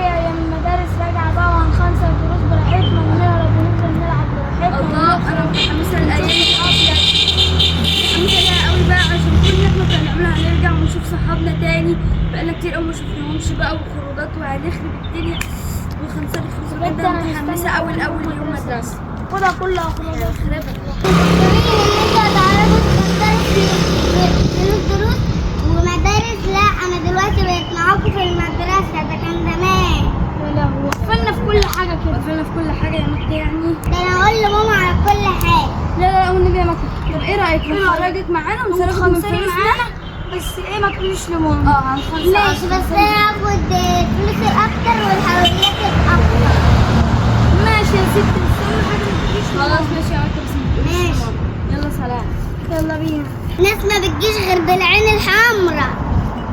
ايام المدارس راجعه بقى، وهنخلص الدروس براحتنا ونهرب وننزل نلعب براحتنا. الله، انا متحمسة للايام الابيض، متحمسة لها قوي بقى، عشان كل اللي احنا كنا بنعملها هنرجع ونشوف صحابنا تاني، بقالنا كتير قوي ما شفناهمش بقى، وخروجات وهنخرب الدنيا وخنصر الفلوس. بجد انا متحمسة قوي لاول يوم مدرسه. خدها كلها خروجات. هنخربها. مفكرين ان انتوا هتعرفوا تفكروا في فلوس دروس ومدارس؟ لا، انا دلوقتي بقيت معاكم في المدرسة، ده كان زمان. يا لهوي، قفلنا في كل حاجة كده. قفلنا في كل حاجة يا مكة يعني. ده انا اقول لماما على كل حاجة. لا لا لا، والنبي يا مكة، طب ايه رايك نخرجك معانا ونصرفك من خنصري فلوسنا؟ معانا، بس ايه، ما تقوليش لماما. اه هنخلص. ماشي، بس انا هاخد فلوس الاكتر والحلويات الاكتر. ماشي يا ستي، بس اهم حاجة ما تقوليش لماما. خلاص ماشي يا مكة، بس ما تقوليش ماشي. لماما. يلا سلام. يلا بينا. ناس ما بتجيش غير بالعين الحمراء.